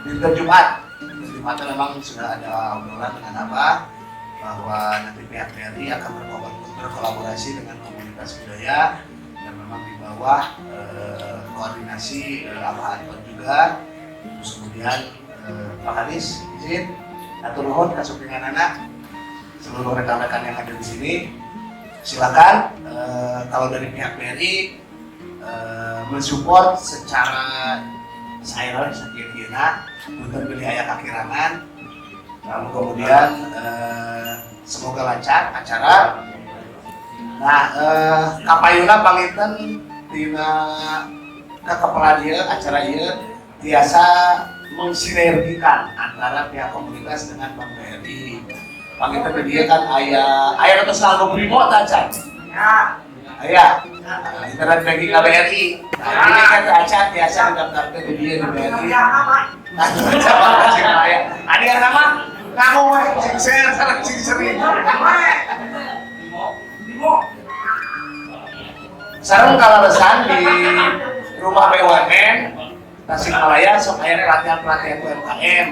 Dinten Jumat. Jumat memang sudah ada obrolan dengan Abah bahwa nanti pihak BRI akan berkolaborasi dengan komunitas budaya dan memang di bawah koordinasi Abah Anton juga. Terus kemudian Pak Kadis izin hatur nuhun kasumpinganana seluruh rekan-rekan yang ada di sini. Silakan kalau dari pihak BRI mensupport secara saya sakieu-kieuna, punten bilih aya kakirangan. Lalu kemudian semoga lancar acara. Nah, kapayuna panginten tina ka kepala dieu acara ieu tiasa mensinergikan antara pihak komunitas dengan Bank BRI. Panginten di dieu kan aya aya nu tos nganggo Brimo tah acan? Ya. Aya. Nah, internet banking BRI. Nah, ini kan teu acan tiasa didaftarkeun di dieu di BRI. Nah, sama cing aya. Adi nama nganggo we cing share sareng cing sering. Bimo. Sareng kaleresan di rumah BUMN Tasikmalaya sok aya pelatihan-pelatihan UMKM.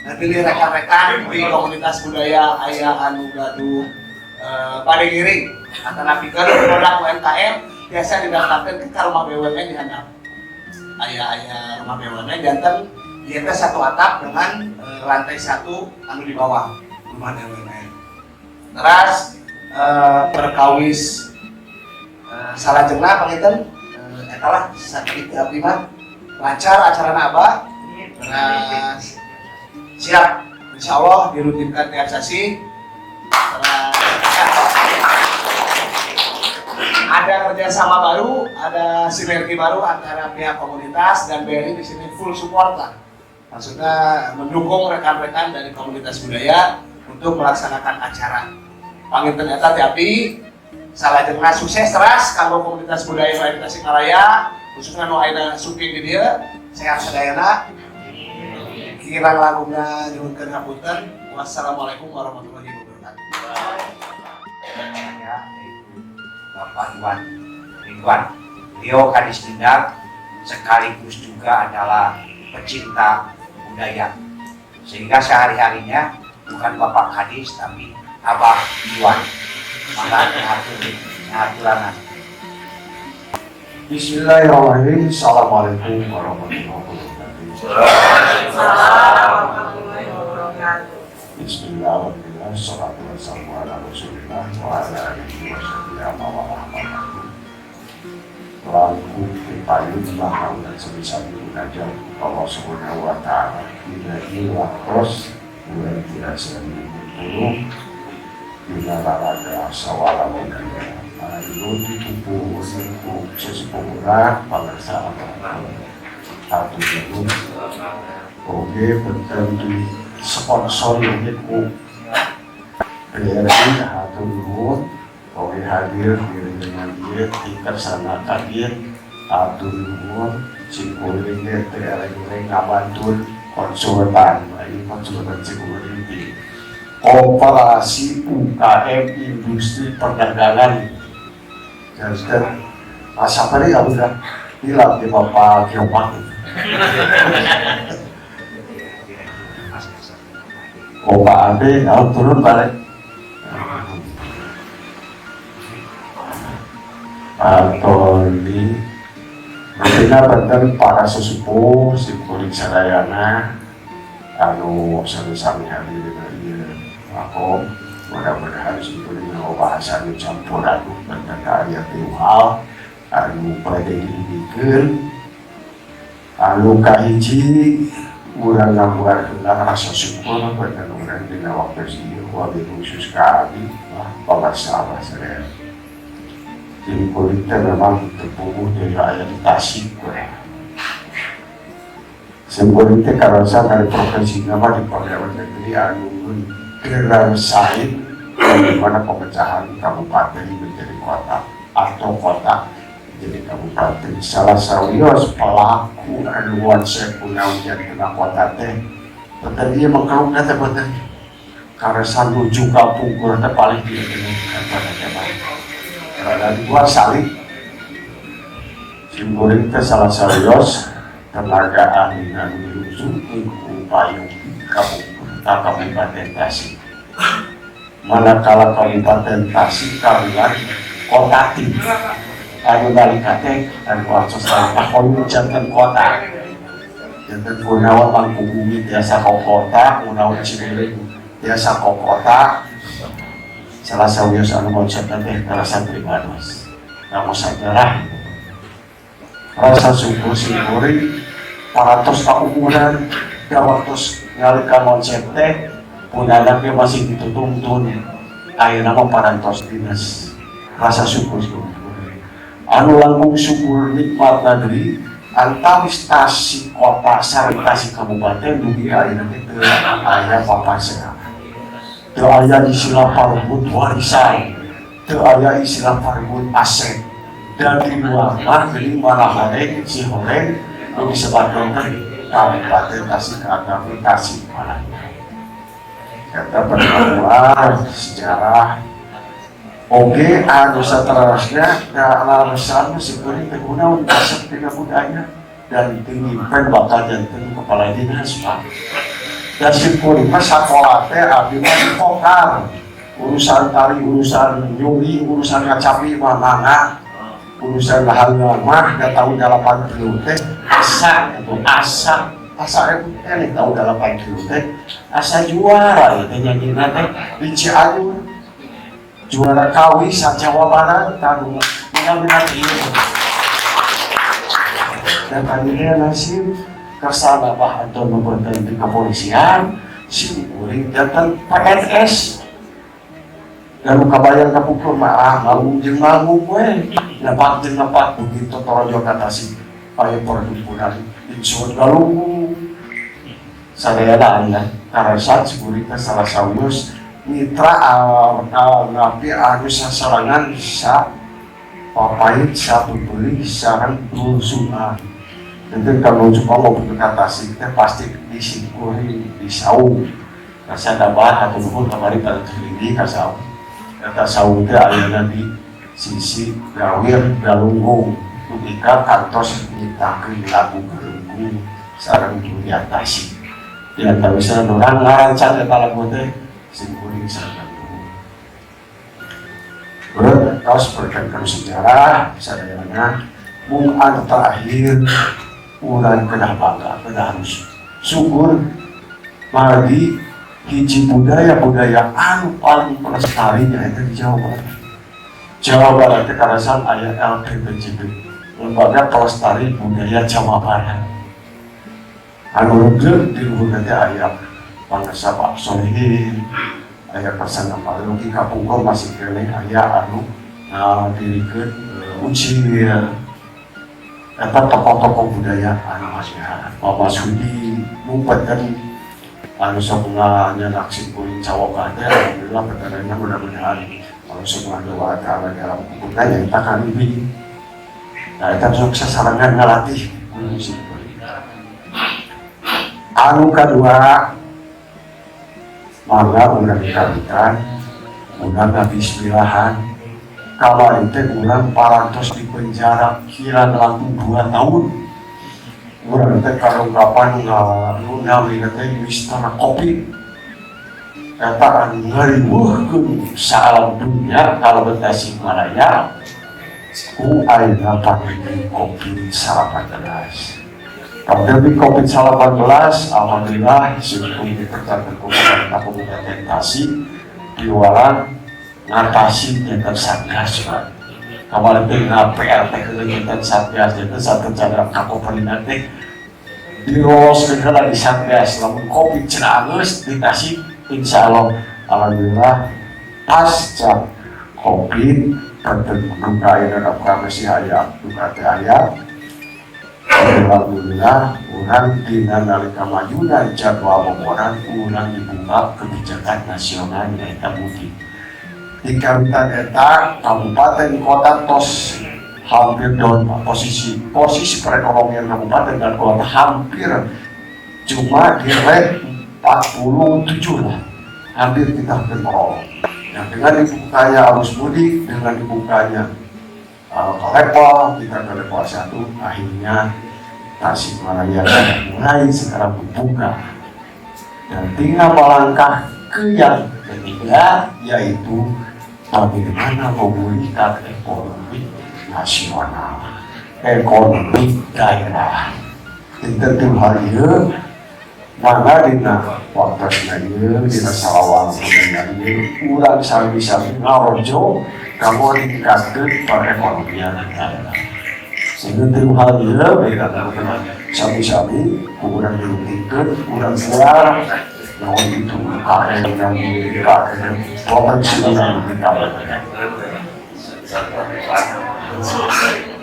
Nanti di rekan-rekan di komunitas budaya aya anu gaduh bade ngiring atanapi gaduh produk UMKM biasa didaftarkan ke rumah BUMN di handap. Aya aya rumah BUMN janten ieu teh satu atap dengan lantai satu anu di bawah rumah BUMN. Terus perkawis salajengna panginten eta lah sakitu abdi mah, lancar acarana Abah. Terus siap, insya Allah dirutinkan tiap sesi. Terus ada kerjasama baru, ada sinergi baru antara pihak komunitas dan BRI. Di sini full support lah. Maksudnya mendukung rekan-rekan dari komunitas budaya untuk melaksanakan acara. Panginten eta ti abdi, salajengna sukses teras kanggo komunitas budaya lain Tasikmalaya, khususnya nu ayeuna sumping di dieu, sehat sadayana. Kirang langkungna nyuhunkeun hapunten. Wassalamualaikum warahmatullahi wabarakatuh. Ya, yaitu Bapak Iwan Ridwan. Beliau Kadis Dindag sekaligus juga adalah pecinta budaya. Sehingga sehari-harinya bukan Bapak Kadis tapi Abah Iwan. Maka ngatur. Bismillahirrahmanirrahim. Assalamualaikum warahmatullahi wabarakatuh. Warahmatullahi wabarakatuh. Bismillahirrahmanirrahim. Salatu wassalamu ala rasulillah wa ala alihi wa sahbihi wa wa. Langkung payun bahkan sami-sami munajat Allah Subhanahu wa Taala. Dina ieu waktos urang tiasa dipupuluh dina raraga sawala budaya. Anu dikumpul ku sesepuhna pangarsa hatur nuhun. Oge benten di sponsor oge ku BRI, hatur nuhun. Oge hadir diri dengan dia tingkat sana hadir, hatur nuhun. Simkuring ge teu eleng ngabantun konsultan, ini konsultan simkuring di Koperasi UKM Industri Perdagangan dan asa tadi ya udah hilang di Bapak Kiopak. Oh, Pak Ade, aku turun balik. Atau ini Rupina benten para sesepuh simkuring sadayana anu sami-sami hadir dina ieu makom, mudah-mudahan simkuring bahasa nu campur aduk benten aya tilu hal anu bade didugikeun. Anu kahiji, urang ngabuat rasa syukur benten urang dina waktu ieu, wabil khusus ka abdi lah pangarsa abah sadayana. Simkuring teh memang terpuguh dari aya di Tasik we. Simkuring teh karasa dari profesi nama di pegawai negeri anu ngerasain bagaimana pemecahan kabupaten menjadi kota atau kota menjadi kabupaten. Salah sawios pelaku anu konsep kunaon jadi kota teh benten ieu mengkerungna teh benten karasa nuju kapungkur teh paling dia dengan kata rada dua salib. Simkuring teh salah sawios tenaga ahli anu Diusungkeun ku payung Kabupaten Tasik. Manakala Kabupaten Tasik kaluar kota anu nalika teh anu artos pakoyun janten kota. Janten kunaon Mangkubumi tiasa ka kota, kunaon Ciberem tiasa ka kota. Salah sawios anu konsepna teh karasan pribados. Namun sajarah rasa syukur syukuri parantos kaumuran da waktu ngalika konsep teh punanaknya masih ditutungtun, ayeuna mah parantos dinas. Rasa syukur syukur anu langkung syukur nikmat negeri antawis Tasik kota sareng Tasik kabupaten dugi ayeuna teh teu aya papasea, teu aya istilah parebut warisan, teu aya istilah parebut aset. Dan di luar mah geuning mana horeng si horeng nu disebatkeun teh Kabupaten Tasik atau Tasik Malaya. Kata pertemuan sejarah oge anu saterasna kalaresan sikuring teh kunaon asep tina budaya dan teu nyimpen bakal janten kepala dinas, Pak. Dan sikuring mah sakola teh abdi mah di pokar urusan tari, urusan nyuri, urusan ngacapi mah mangga, urusan lahan mah da tahun 80 teh asa itu asa asa teh tahun 80 teh asa juara itu nyanyina teh di Cianjur, juara kawi sa Jawa Barat tanu minang ieu. Dan tadinya nasib kersana Bah Anton memberhenti di kepolisian, si kuring datang PNS dan nu kabayang kapukul mah ah manggung jeung manggung we, lepak jeung lepak. Begitu torojo ka Tasik aya perhimpunan insun galunggung sadayana aya karasan sikuring teh salah sawios mitra napi anu sasarangan sa papait sa peupeulih sareng dulsungan. Nanti kalau cuma mau ke Tasik teh pasti disikuri di saung rasa dabah atau nuhun kamari pada terlindih ka saung. Eta saung teh ayana di sisi Gawir Galunggung dugi ka kantos nyiptakeun lagu Galunggung sareng Durian Tasik. Di antawisna urang ngarancang eta lagu teh simkuring sareng Galunggung. Terus berkaitan sejarah sadayana mung anu terakhir urang kedah bangga, kedah harus syukur margi hiji budaya-budaya anu paling pelestari nyaeta di Jawa Barat. Jawa Barat teh karasan aya LPBJB, Lembaga Pelestari Budaya Jawa Barat. Anu reugeuh di luhur teh aya Pangesa Pak Solihin, aya Kersana Paluki kapungkur masih keneh aya anu ngadirikeun Ucil. Eta tokoh-tokoh budaya anu masih Pak Masudi ngumpetkeun anu sok nyandak simkuring cawokan teh. Alhamdulillah petaranya mudah-mudahan anu sok ngadoa ta'ala dalam kubur nya eta kan ibi. Nah, eta sok sasarengan ngalatih simkuring. Anu kadua, mangga urang kawitan urang ngabismillahan. Kamari teh urang parantos di penjara kirang langkung 2 tahun. Urang teh kalungkapan nu namina teh Mister Kopi eta anu ngariweuhkeun saalam dunia kalebet Tasikmalaya ku ayeuna pandemi Covid-19. Pandemi Covid-19, alhamdulillah simkuring dipercayakan ku pemerintah Kabupaten Tasik piwarang ngatasi janten satgas, Pak. Kamari teh nga PRT ke janten satgas, janten satgas kakoperina teh diroloskeun heula di satgas. Lamun Covid cenah geus di Tasik, insyaallah alhamdulillah pasca Covid teu duka ayeuna duka masih aya, duka teh aya. Alhamdulillah urang dina nalika majuna jadwal boboran urang dibuka kebijakan nasional nyaeta mudik. Di kawitan eta kabupaten kota tos hampir down, Pak. Posisi posisi perekonomian kabupaten dan kota hampir cuma di rank 47 lah, hampir kita hampir merolong. Nah, dengan dibukanya arus mudik, dengan dibukanya ke level kita ke level 1, akhirnya Tasikmalaya mulai sekarang membuka dan tinggal melangkah ke yang ketiga, yaitu bagaimana memulihkan ekonomi nasional, ekonomi daerah. Tentu hal ieu mangga dina waktosna ieu, dina salawang budaya ieu, urang sami-sami ngarojo kanggo ningkatkeun perekonomian daerah. Sehingga tilu hal ieu sami-sami ku urang dirutinkeun, urang keluar naon itu UKM yang UKM potensi urang ditingkatkeun.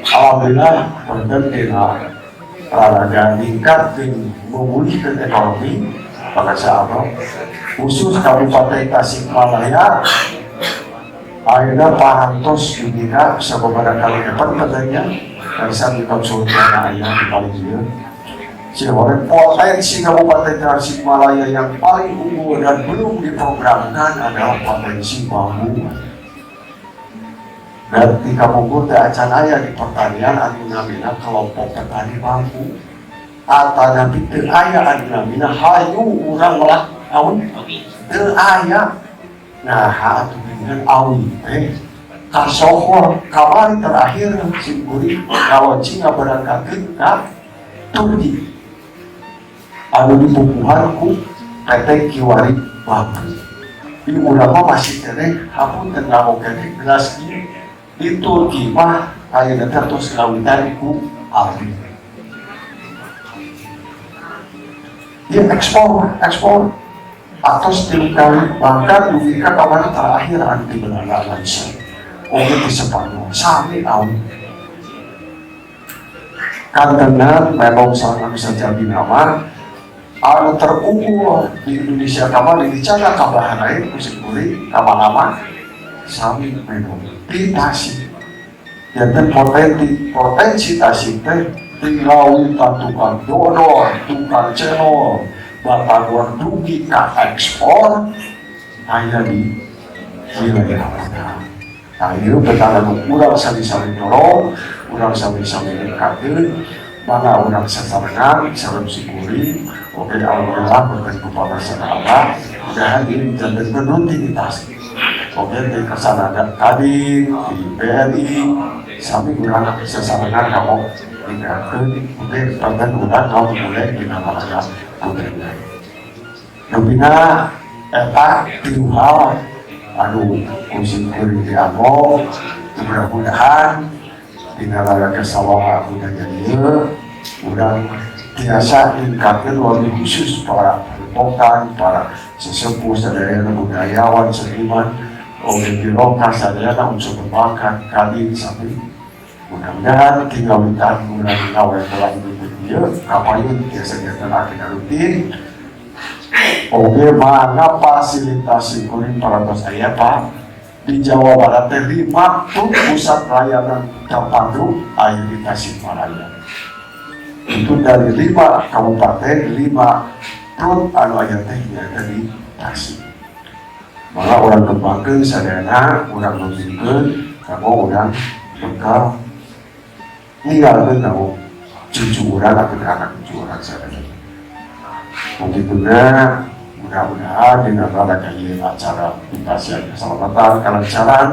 Alhamdulillah wonten dina raraga ningkatkeun memulihkan ekonomi bangsa Allah, khusus Kabupaten Tasikmalaya ayeuna parantos dibina sababaraha kali kapan katanya karsa di konsultan aya di paling ieu. Sihoreng potensi Kabupaten Tasikmalaya yang paling unggul dan belum diprogramkan adalah potensi bambu. Dan di Kapungkur teh acan aya di pertanian anu namina kelompok petani bambu. Atanapi teu aya anu namina hayu urang melah awi. Teu aya. Nah, atuh dengan awi teh kasohor kamari terakhir sim kuring ngalaunching ngaberangkatkeun ka Turki anu dipupuhan ku PT Kiwari Bambu. Di urang mah masih keneh hapunten nganggo keneh gelas ieu. Di Turki mah ayeuna teh tos ngawitan ku awi. Dia ekspor, ekspor atos tilu kali, bahkan dugi ka kamari terakhir anu di Belanda Malaysia. Oge di Spanyol sami awi. Kantenan memang sangat bisa jadi nama anu terunggul di Indonesia kamari dicatat ka Bahrain ku sim kuring kama-nama sami memang di Tasik. Janten potensi potensi Tasik teh tinggal tukang dodol, tukang cendol, batagor dugi ka ekspor aya di wilayah urang. Nah, ieu betana urang sami-sami dorong, urang sami-sami ningkatkeun, mangga urang sasarengan sareng sim kuring. Oke, alhamdulillah berkat kepada Allah, mudahan ini janten rutinitas. Oke, di kesana ada Kadin, di BRI, sami urang sasarengan kamu ningkatkeun, oke, panten urang kaum mulai dina raraga budaya. Rupina eta tilu hal anu ku sim kuring dianggo, mudah-mudahan dina raraga sawah budaya ieu urang tiasa ningkatkeun lebih khusus para padepokan, para sesepuh sadayana budayawan, seniman, oleh birokrat sadayana unsur perbankan, kadin sami. Mudah-mudahan tinggal witan urang ngawe pola hidup ieu kapayun tiasa janten agenda rutin. Oke, mana fasilitasi kuring parantos aya Pak di Jawa Barat teh 5 pusat layanan terpadu aya di Tasikmalaya. Itu dari 5 kabupaten, 5 prut anu aya teh nyaeta di Tasik. Maka urang kembangkeun sadayana, urang rutinkeun, kanggo urang bekal ninggalkeun kanggo cucu urang atau anak cucu urang sadayana. Begituna mudah-mudahan dina raraga ieu acara dipasihan keselamatan, kelancaran,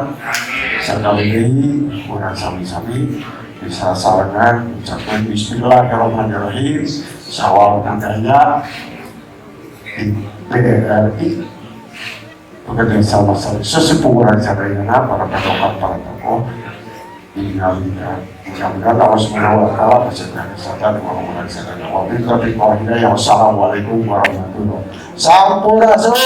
sakali deui urang sami-sami bisa sarengan ucapkan bismillahirrahmanirrahim, sawal budaya di BRI bekerja sama sesepuh urang sadayana, para tokoh, para tokoh di ngawitan. Mudah-mudahan Allah Subhanahu wa taala berserta kesehatan orang sadayana. Wabillahi taufiq wal hidayah. Wassalamualaikum warahmatullahi wabarakatuh. Sampurasun.